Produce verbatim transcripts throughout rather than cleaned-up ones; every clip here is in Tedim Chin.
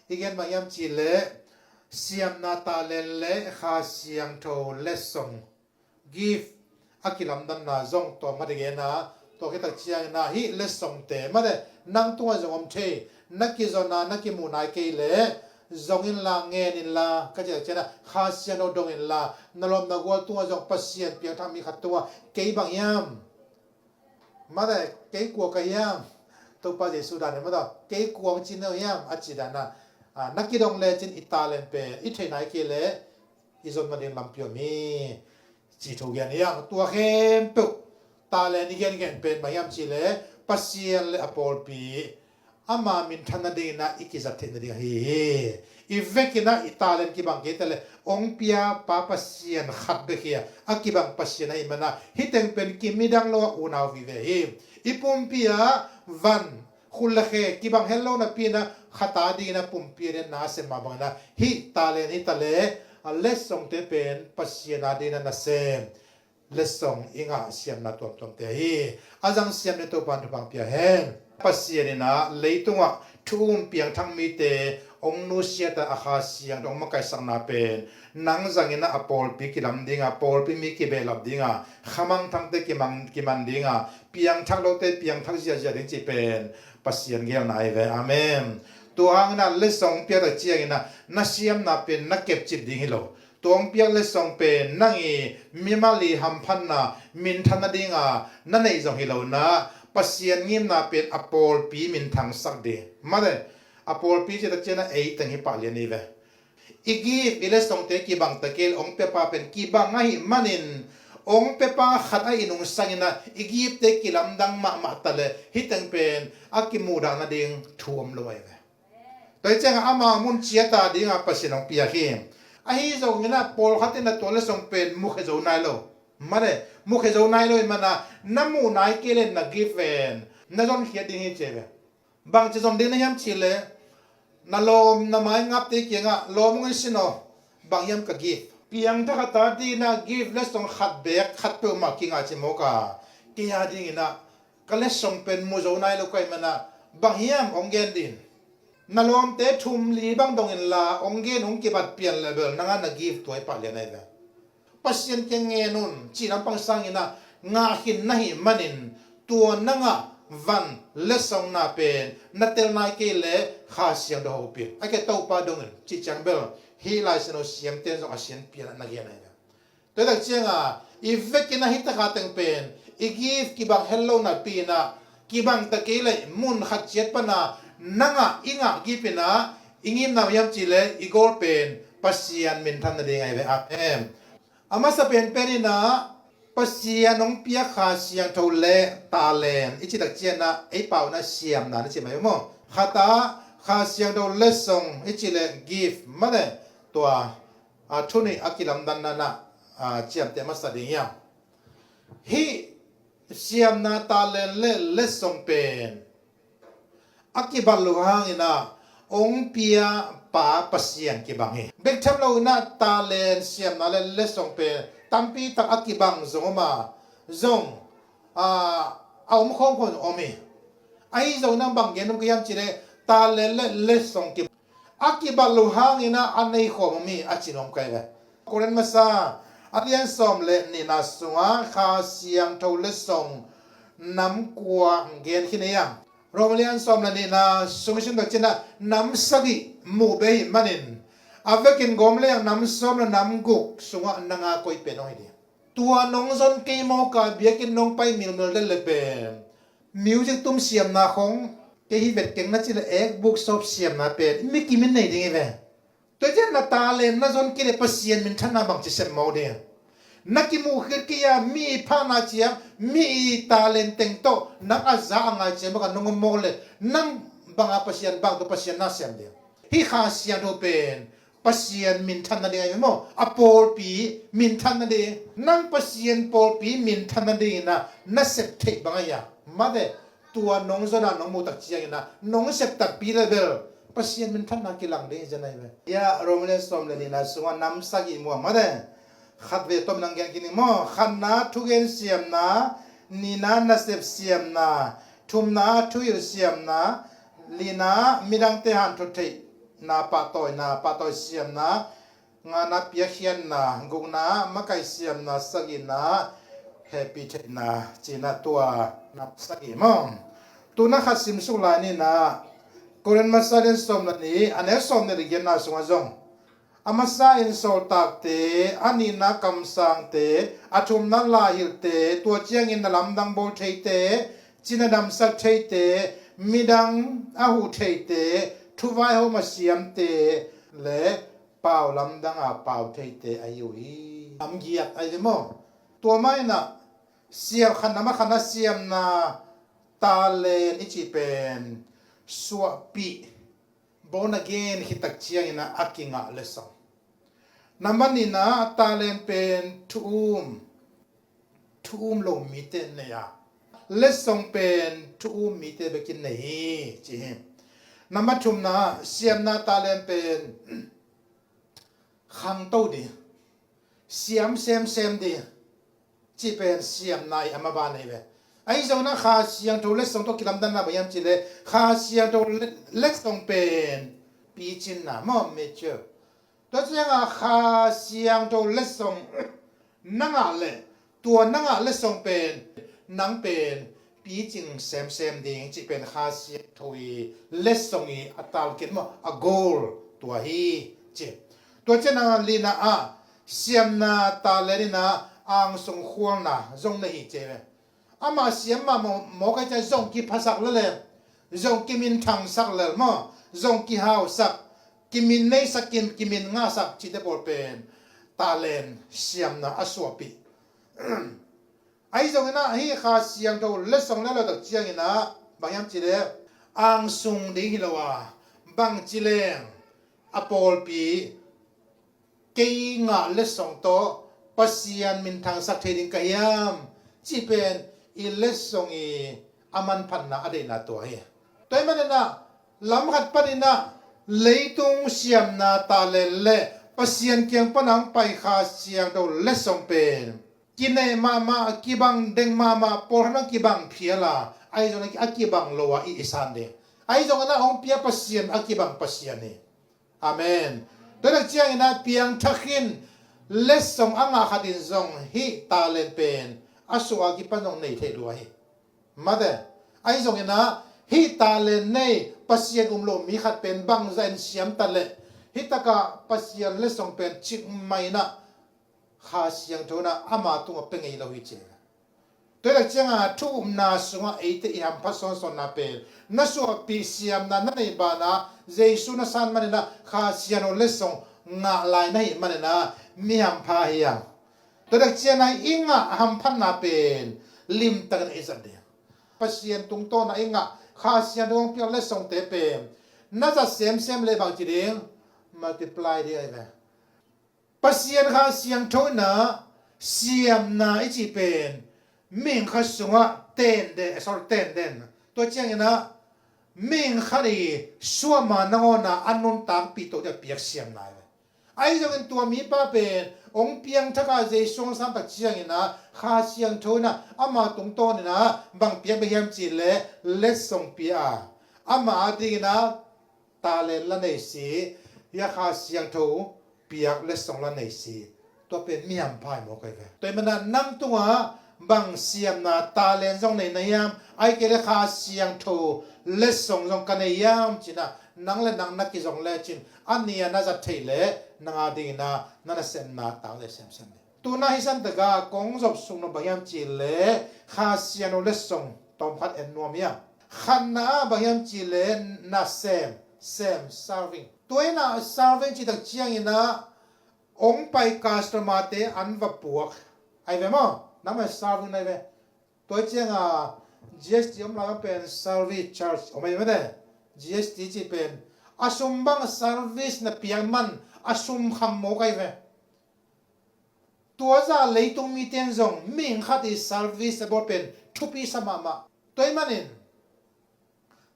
I gen bang hiam cih leh siamna talent le Kha Siangtho letsong, gift, a kilamdanna zong tawm khat i gen a, tua khit tak ciangin ah hih letsongte mate nang tungah zong om thei, na kizon a na kimuh nai kei leh zong inla, ngen inla, ka cih tak ciangin ah Kha Siangtho dong inla, na lawm na gual tungah zong Pasian piangthak mi khat tungah kei bang hiam? Mate, kei kua ka hiam? Topa Jesu dan in mate, kei kua hong ci na hiam a ci dan a, a, na kidong lecin i talent pen i theih nai kei leh i zon nading lampi om hi, ci thu gen hi hang. Tua khempeuh talent i gengen pen bang hiam cih leh Pasian le a pawlpi ama minthan nadingin ah i kizat theih nading ahi hi. I vekin ah i talent kibang kei ta leh hong pia pa Pasian khat bek hi a, a kibang Pasian ahih manin ah hih teng pen kimidang lo a unau vive hi. I pumpi ah van, khut le khe kibang het lo napi-in ah khat a dingin ah pumpi a dingin ah na sem mah bangin ah hih talent hi ta leh a letsongte pen Pasian a dingin ah na sem letsong i ngah siamna tuamtuamte hi. A zang siam dingin Topa'n thupha pia hen. Pasian in ah leitungah thu-um piangthak mite hong nusiat a, a Kha Siangtho hong makaihsakna pen nang zangin ah a pawlpi kilam ding a, pawlpi mi kibehlap ding a, khamangthangte kimang, kiman ding a, piangthak lote piangthak ziahziah ding cih pen Pasian geelna ahi ve. Amen. Tua hangin ah letsong hong piak tak ciangin ah na siamna pen na kepcip ding hi lo. Tua hong piak letsong pen nang i mimal i hamphatna, minthan nading a na neih zong hi lo-in ah Pasian ngimna pen a pawlpi minthangsak ding. Mate, a pawlpi cih tak ciangin ah ei teng hi pah lian hi ve. I gift, i letsongte kibang ta kei leh hong piapa pen kibang ahih manin hong piapa khat a i nungsangin ah i giftte kilamdang mahmah ta leh hih teng pen a kimuhdah nading thu om lo ahi ve. Tua hi ciangin ama mun ciat a dingin Pasian hong piak hi. Ahi zongin ah pawlkhat in ah tua letsong pen mukhia zo nai lo. Mate, mukhia zo nai lo ahih manin ah na muh nai kei leh na gift pen na zonkhiat ding hi ci ve. Bangci zon ding na hiam cih leh na lawm na maingapte kiangah lawm hong en sin aw, bang hiam ka gift? Piangthak khat a dingin ah gift letsong khat beek khat peuhmah kingah ci mawk a, kei a dingin ah ka letsong pen mu zo nai lo ka hih manin ah bang hiam hong gen ding? Na lawmte thum li bang dong inla hong gen, hong kibat pian leh bel nang a na gift tua hi pah lian ahi ve. Pasian kiang ngen un cih lampang sangin ah ngah khin na hih manin tua nang a van letsongna pen na tel nai kei leh Kha Siangtho hopih a, kei Topa dong in cih ciang bel hih Lai Siangtho siamte in zong a sian pian ah na gen ahi ve. Tua hi tak ciangin i vekin ah hih tak a teng pen i gift kibang het lo napi-in ah kibang ta kei leh mun khat ciat pan a nang a i ngah gift in ah i ngimna hiam cih leh i goal pen Pasian minthan nading ahi ve. Amen. A masa penpen in ah Pasian hong piak Kha Siangtho le talent i cih tak ciangin ah ei pau in ah siamna na ci mai uh maw? Khat ah Kha Siangtho letsong i cih leh gift mate, tua a thu nih a kilamdanna na, a, ciamteh masa ding hiam? Hih siamna talent le letsong pen a kibat loh hangin ah hong pia pa Pasian kibang hi. Bek tham loin ah talent, siamna le letsong pen tampi tak a kibang zong om a, zong, a, a om khawm khawm zong om hi. Ahi zongin ah bang gen nuam ka hiam cih leh talent le letsong kibang a kibat loh hangin ah a nei khawm om hi a ci nuam ka hi ve. Korin masa a lian sawm le nihna sungah Kha Siangtho letsong nam kua gen khin ei a? Rom a lian sawm le nihna sung i sim tak ciangin ah nam sagih mu beh ahih manin a vekin gawm leng nam sawm le nam guk sungah na nga koi pen hong hi ding. Tua nong zon kei mawk a biakinn nong pai milmil den le pen music tum siamna khong kei hi vet keng na cih leh ek buk sawp siamna pen mi kim in nei ding hi ve. Tua ciang na talent na zon kei leh Pasian minthanna bangci sem mawk ding? Na kimuh khit kei a mi i phatna ciang mi i talent teng tawh nang a za a ngai ciang bangah nong om mawk leh nang bangah Pasian, bang tawh Pasian na sem ding? Hih Kha Siangtho pen Pasian minthan nading ahi maw? A pawlpi minthan nading. Nang Pasian pawlpi minthan nadingin ah na sep theih bang ahi a? Mate, tua nong zon a nong muh tak ciangin ah nong sep takpi leh bel Pasian minthanna kilang ding hi zen ahi ve. Hia Rom a lian sawm le nihna sungah nam sagih mu a, mate, khat vei tom nang gen kik ning maw? Khatna thugen siamna, nihna nasep siamna, thumna thuhilh siamna, lina midangte hanthawn theih na pahtawina, pahtawi siamna, ngana piakkhiatna, gukna makaih siamna, sagihna hehpih theihna, cihna tua na sagih maw. Tuna khat simsuk lai nina, Korin masa lian sawm le nih, a neu sawm le giatna sungah zong a masa in sawltakte, a nihna kamsangte, a thumna laihilhte, tua ciangin na lamdang bawl theite, cina damsak theite, midang a huh theite, thuvaihawm a siamte le pau lamdanga pau theite ahi uh hi. Lamgiat ahi ve maw? Tua mah inah siam khatna mah khatna siamna talent i cih pen suahpih, born again khit tak ciangin a kingah letsong. Nambat nihna talent pen thu um, thu um lo mite nei a, letsong pen thu um mite bekin nei hi ci hi. Nambat thumna siamna talent pen khangto ding, siam semsem ding cih pen siamna i a maban ahi ve. Ahi zongin a Kha Siangtho letsong tawh kilamdanna bang hiam cih leh Kha Siangtho le-, letsong pen picinna maw, mature. Tua ciangin a Kha Siangtho letsong na ngah leh tua na ngah letsong pen nang pen picing semsem ding cih pen Kha Siangtho i letsong i a target maw, a goal tua hi ci. Tua ciangin a lina ah siamna talent inah angsung khualna zong na hi ci ve. Amah siam mah maw, maw kai ciang zong kiphasak lel e, zong kiminthangsak lel maw, zong kihausak, kimin neisak, kim-, kimin ngahsak cihte pawl pen talent siamna a suahpih. Ahi zongin a hih Kha Siangtho letsong le lo tak ciangin a bang hiam cih leh angsung ding hi lo a, bangci leng a pawlpi kei ngah letsong tawh Pasian minthangsak thei ding ka hiam cih pen i letsong i a manphatna a deihna tua hi. Tua ahih manin a lam khat panin a leitung siamna talent le Pasian kiang pan a hong pai Kha Siangtho letsong pen kinei mahmah, kibang deng mahmah, pawlkhat in a kibang phial a, ahi zongin a kibang lo a i, i san ding. Ahi zongin a hong pia Pasian a kibang Pasian hi. Amen. Tua tak ciangin a piangthak in letsong a ngah khat in zong hih talent pen a suah a kipan zong nei thei lua hi. Mate, ahi zongin a hih talent nei Pasian um lo mi khat pen bangzah in siam ta leh hih takah Pasian letsong pen cikmah in a Kha Siangtho in a ama tungah pia ngei lo hi ci. Tua tak ciangin a thu upna sungah eite i hamphat sawnsawnna pen na suahpih siamna na neih banah Jesu na san manin a Kha Siangtho letsong ngah lai na hih manin a mi hampha hi a. Tua tak ciangin a i ngah hamphatna pen limtakin i zat ding. Pasian tungtawn a i ngah Kha Siangtho hong piak letsongte pen na zat semsem leh bangci ding, multiply ding ahi ve. Pasian Kha Siangtho in a siamna i cih pen mihing khat sungah tenden, eh, sorry, tenden. Tua ciangin a mihing khat i suahma nangawn a a nuntakpih tawh ding a piak siamna hi ve. Ahi zongin tua mipa pen hong piangthak a Jesu hong san tak ciangin a Kha Siangtho in a ama tungtawn in a bang piak bek hiam cih leh letsong pia a, ama adingin a talent la nei si, hih Kha Siangtho piak letsong la nei si. Tua pen mi hampha hi mawk ahi ve. Tua ahih manin a nang tungah bang siamna talent zong nei na hiam, ahih kei leh Kha Siangtho letsong zong ka nei hiam ci-in a nang le nang na kizong lecin a nih a na zat theih leh nang adingin a na nasepna tang le semsem ding. Tuna hih san takah kong zop suk nop bang hiam cih leh Kha Siangtho letsong tawmkhat en nuam hiam? Khatna ah bang hiam cih leh nasem, sem, serving. Tua in a serving cih tak ciangin a hong pai customer-te an va puak ahi ve maw? Nangmah serving na hi ve. Tua ciang a G S T om lai pen service charge om ahi ve. G S T cih pen a sum bang service na piak man a sum kham mawk ahi ve. Tua zah leitung mite in zong mihing khat i service a bawl pen thupi sa mahmah. Tua ahih manin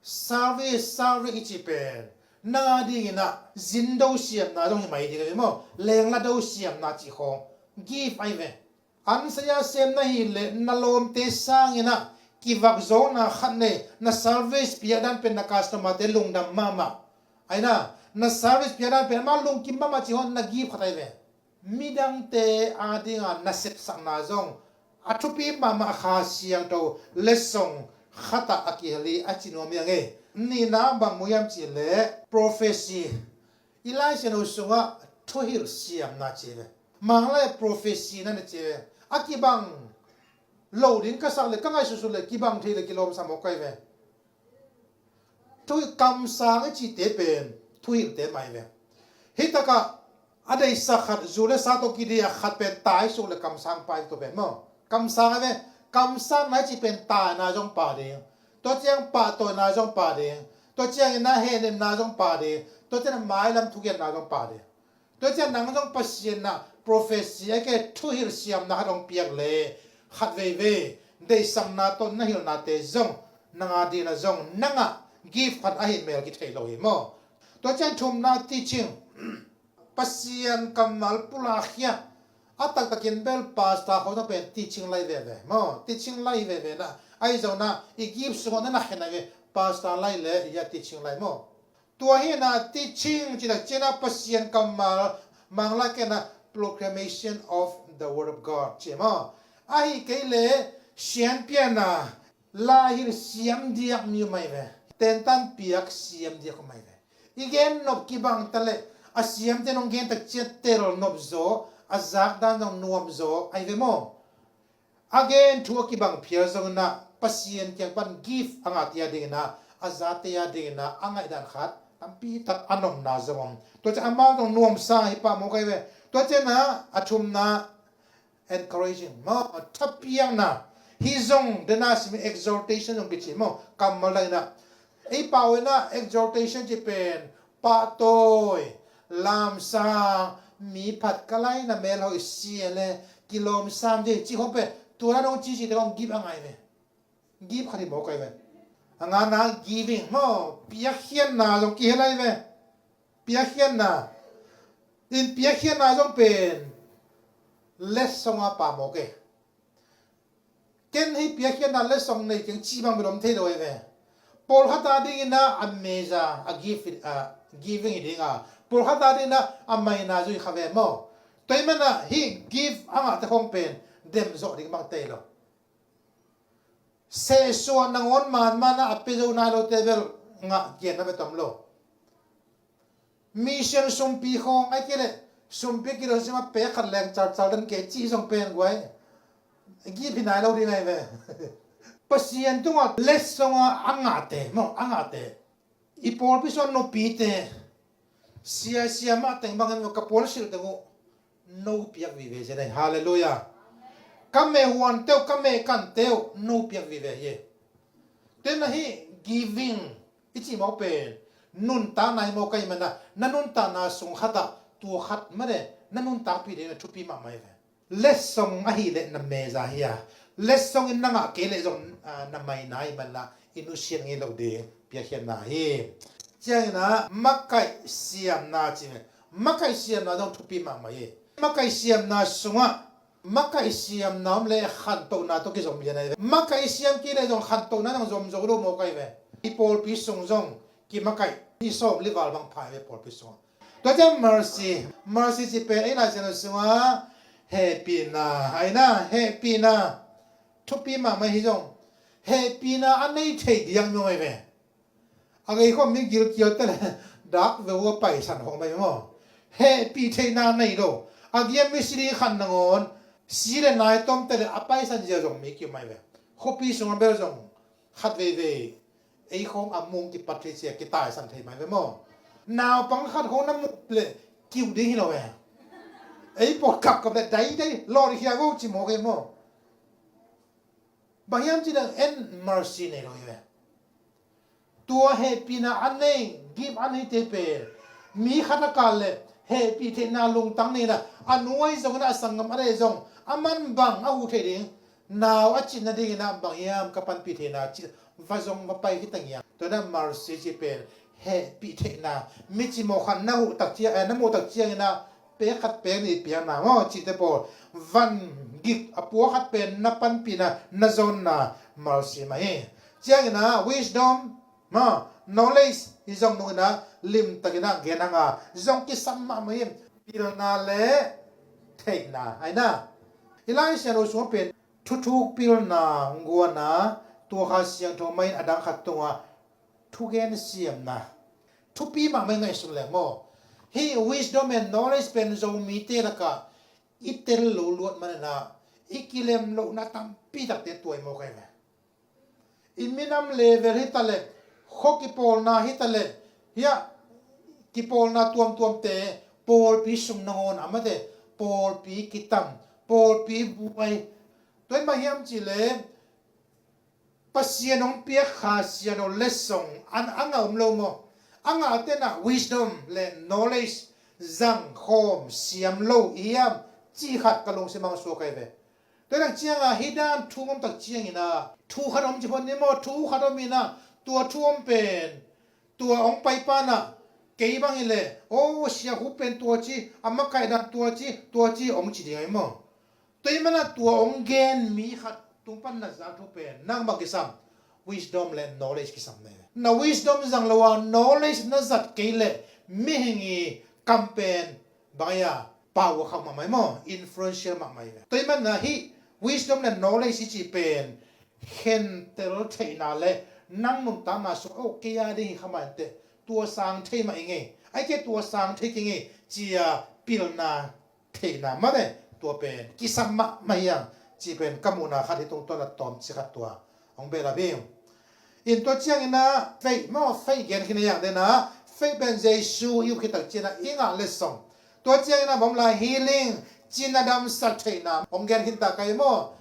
service, serving i cih pen nang adingin a zindo siamna zong hi mai ding ahi ve maw? Lengla do siamna cih khawng gift ahi ve. An saya sem na hih leh na lawmte sangin a kivak zawkna khat nei, na service piak dan pen na customer-te lungdam mahmah. Ahi na, Na service piakdan pen amah lungkim mahmah cih hon na gift khat ahi ve. Midangte adinga na sepsakna zong a thupi mahmah Kha Siangtho letsong khatah a kihel hi a ci nuam hi a ngei. Nihna bang mu hiam cihleh prophecy. I Lai Siangtho sungah thuhilh siamna ci ve. Manglai prophecy na na ci ve. A kibang lo ding ka sak le ka ngaihsutsut le kibang thei le kilawm sa mawk kai ve. Thuhilh kamsang i cihte pen thuhilhte mai ve. Hitakah a deihsak khat zu le sa tawh kidei a khat pen tai suk le kamsang pai tua pen maw? Kamsang a ve. Kamsang nai cih pen taina zong pa ding. Tua ciang pahtawina zong pa ding. Tua ciangin a hehnemna zong pa ding. Tua ciang a mailam thugenna zong pa ding. Tua ciang nang zong Pasian na prophecy a ke thuhilh siamna khat hong piak le khat veivei deihsakna tawh na hilhnate zong nang a dina zong nangah gift khat ahi mel kithei lo hi maw? Tua ciang thumna teaching, Pasian kammal pulakkhia a taktakin bel pastor khawng pen teaching lai veve maw? Teaching lai veve na ahi zongna i gift sungah na na khen ahi ve. Pastor lai le i a teaching lai maw? Tua hi na teaching cih tak ciangin a Pasian kammal, Manglai kena proclamation of the word of God ci maw? Ahi kei le sianpianna laihilh siam diak mi mai ve. Tentan piak siam diak mai ve. I gen nop kibang ta le a siamte nong gen tak ciang tel nop zaw, a zakdan zong nuam zaw ahi ve maw? A gen thu a kibang phial zongin ah Pasian kiang pan gift a ngahte a dingin ah, a zate a dingin ah a ngaihdan khat tampi tak a nomna zong om. Tua ciang amau zong nuamsa hi pah mawk ahi ve. Tua ciang ah a thumna encouraging maw, thapiakna. Hih zong dena simi exhortation zong kici maw, kammal dangin ah. Ei pau in ah exhortation ci pen pahtawi, lamsang, mi phat ka lai na mel hoih sia le kilawm sam ding ci khong pen tua la dong ci ci te khong gift a ngai ve. Gift khat hi mawk ahi ve. A ngana giving maw, piakkhiatna zong kihel ahi ve. Piakkhiatna in piakkhiatna zong pen letsong a pa mawk e. Ken hih piakkhiatna letsong nei keng cih bang bel om thei lo ahi ve. Pawlkhat a dingin ah a meza a gift a giving hi ding a, pawlkhat a dingin ah a maina zui kha ve maw? Tua ahih manin ah hih gift a ngahte khong pen dem zawh ding bang thei lo. Sehsuah nangawn manman ah a pia zo nai lote bel ngah genna bek tom lo. Mission sumpi khawng ai kei leh sumpi kilo sima pek khat leng calcal den kei cih zong pen guai gift hi nai lo ding ahi ve. Pasian tungah letsong a a ngahte maw, a ngahte. I pawlpi sungah nupite sia sia mah teng bangin ka puan silh teng uh no piak vive sia nei. Halleluiah. Ka meh huante uh, ka meh kante uh no piak vive hi. Tua ahih manin hih giving i cih mawk pen nuntakna hi mawk ahi manin ah na nuntakna sung khatah tua khat mah le na nuntakpih ding na thupi mahmah hi ve. Letsong ahih leh na meza hi a, letsong in na ngah kei leh zong, ah, na maina hi manin ah i nusiat ngei lo ding piakkhiatna hi. Ciangin ah makaih siamna ci ve. Makaih siamna zong thupi mahmah hi. Makaih siamna sungah makaih siamna om le khantohna tawh kizom lian ahi ve. Makaih siam kei leh zong khantohna zong zom zo lo mawk ahi ve. I pawlpi sung zong kimakaih i sawm li val bang pha ahi ve pawlpi sungah. Tua ciang mercy, mercy ci pen ei Lai Siangtho sungah hehpihna ahi na, hehpihna thupi mahmah hi zong hehpihna a nei thei diak mi om ahi ve. A gei khawm mi gilkial te le dak ve uh a paisan khawm ahi maw? Hehpih theihna nei lo a giam mi si ding khan nangawn si le nai tom te le a paisan zia zong mi kiom ahi ve. Khuapi sungah bel zong khat veivei ei khawng a mung kipat thei cia kitaisan thei mai ve maw? Naupang khat khawng na muh le kiuh ding hi lo ve. Ei pawh kap kap le dai dai lawh dih hia vo ci mawk ei maw? Bang hiam ci dang en mercy nei lo hi ve. Tua hehpihna a nei, gift a neite pen mi khat a kal le hehpih theihna lungtang nei in ah a nu ahi zongin a sanggam a deih zong a man bang a huh thei ding. Nau a cin nadingin ah bang hiam ka panpih theihna ci va zong va pai hi ta ngiam. Tua na mercy ci pen hehpih theihna mi cimawh khat na huh tak ciang, eh, na muh tak ciangin ah pek khat pek nih piakna maw cihte pawl van gik a pua khat pen na panpihna na zonna mercy mah hi. Ciangin ah wisdom maw, knowledge hi zong nungin ah limtakin ah gen hanga zong kisam mahmah hi. Pilna le theihna aina, i Lai Siangtho sungah pen thuthuk pilna guana, tua Kha Siangtho mah in a dang khat tungah thugen siamna thupi mahmah i ngaihsun leh maw, hih wisdom and knowledge pen Zomite lakah i tel lo luat manin ah i kilem lohna tampi takte tuai mawk ahi ve. I minam level hi taleh, khua kipawlna hi taleh, hiah kipawlna tuamtuamte, pawlpi sung nangawn a mate, pawlpi kitam, pawlpi buai. Tua in bang hiam cihleh Pasian hong piak Kha Siangtho letsong a ngah om lo maw? A ngah tenah wisdom le knowledge zang khawm siam lo i hiam, cih khat ka lungsim ah suak ahi ve. Tua tak ciangah hih dan thu om tak ciangin ah thu khat om ci phot ni maw, thu khat om in ah tua thu om pen tua hong paipa in ah kei bang hi leh, oh, sia hu pen tua ci, a makaih dan tua ci, tua ci hong ci ding ahi maw? Tua ahih manin ah tua hong gen mi khat tung pan na zak thu pen nang bang kisam? Wisdom le knowledge kisam na hi ve. Na wisdom zang lo a knowledge na zat kei leh mihing i kam pen bang ahi a, pau a khauh mahmah hi maw, influential mahmah hi ve. Tua ahih manin ah hih wisdom le knowledge i cih pen khentel theihna le nang nuntakna sung, oh, kei a ding hi kha mah inteh, tua sang thei mah i ngei, ahih kei leh tua sang thei kei ngei, ci-a pilna theihna mah le tua pen kisam mahmah hi hang, cih pen ka muhna khat hi. Tungtawn a tawmcik khat tua hong behlap hi. In tua ciangin ah faith maw, faith gen khin a hi hang, den ah faith pen Jesu i up khit tak ciangin ah i ngah letsong. Tua ciangin ah bawm lai healing, cina damsak theihna hong gen khin ta ka hi maw?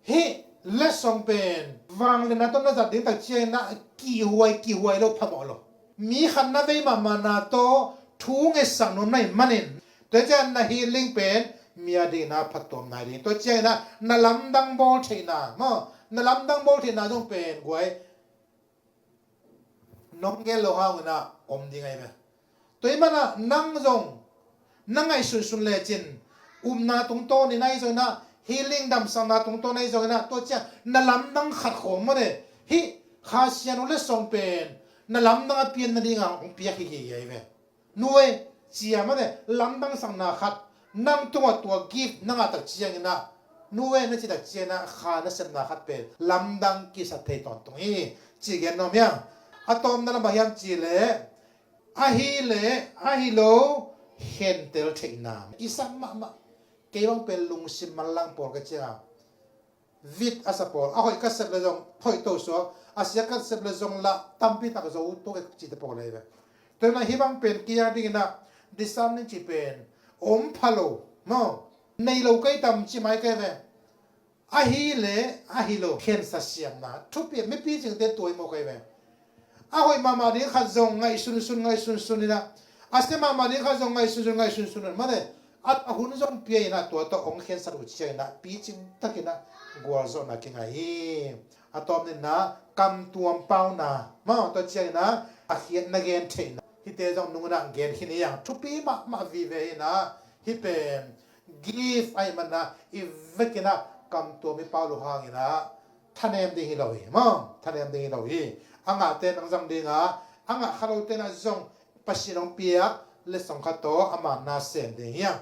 Hih letsong pen vangliatna tawh na zat ding tak ciangin ah kihhuai, kihhuai lo, phamawh lo. Mi khat na vei mahmahna tawh thu ngetsak nuam na hih manin, tua ciangin na healing pen mi a dingin ah phattuam nai ding. Tua ciangin ah na lamdang bawl theihna maw, na lamdang bawl theihna zong pen guai nong gen lo hangin ah om ding ahi ve. Tua ahih manin ah nang zong na ngaihsunsun lecin, upna tungtawn in ahi zongin ah, healing damsakna tungtawn ahi zongin ah, tua ciang na lamdang khat khawng mah le, hih Kha Siangtho letsong pen na lamdang a pian nading a hong piak hi gige ahi ve. Nuai, cia mah le lamdang sakna khat, nang tungah tua gift na ngah tak ciangin ah, nuai na ci tak ciangin ah, kha na sepna khat pen lamdang kisa thei tawntung hi, ci gen nuam hi hang. A tawpna lam bang hiam cihleh, ahi le ahi lo khentel theihna kisam mahmah. Kei bang pen lungsim manlang pawl ka ciang a, vit a sa pawl, a hoih ka sep le zong hoih to suak, a sia ka sep le zong lah tampi tak zo to ka cihte pawl ahi ve. Tua ahih manin hih bang pen kei a dingin ah discerning cih pen om pha lo maw, nei lo kei tam ci mai ka hi ve. Ahi le ahi lo khensa siamna thupi, mi picingte tua hi mawk ahi ve. A hoih mahmah ding khat zong ngaihsunsun, ngaihsunsun in ah, a sia mahmah ding khat zong ngaihsunsun, ngaihsunsun in ah, mate, a, a hun zong pia in ah, tua tawh hong khensat uh ciangin ah picing takin ah gualzawhna kingah hi. A tawpna in ah kamtuam pauna maw, tua ciangin ah a khiatna gen theihna, hihte zong nung in ah gen khin hi hang. Thupi mahmah vive hi in ah, hih pen gift ahih manin ah i vekin ah kamtuam i pau lo hangin ah thanem ding hi lo hi maw, thanem ding hi lo hi. A ngahte nang zang ding a, a ngah kha lote in ah zong Pasian hong piak letsong khat tawh ama na sem ding hi hang.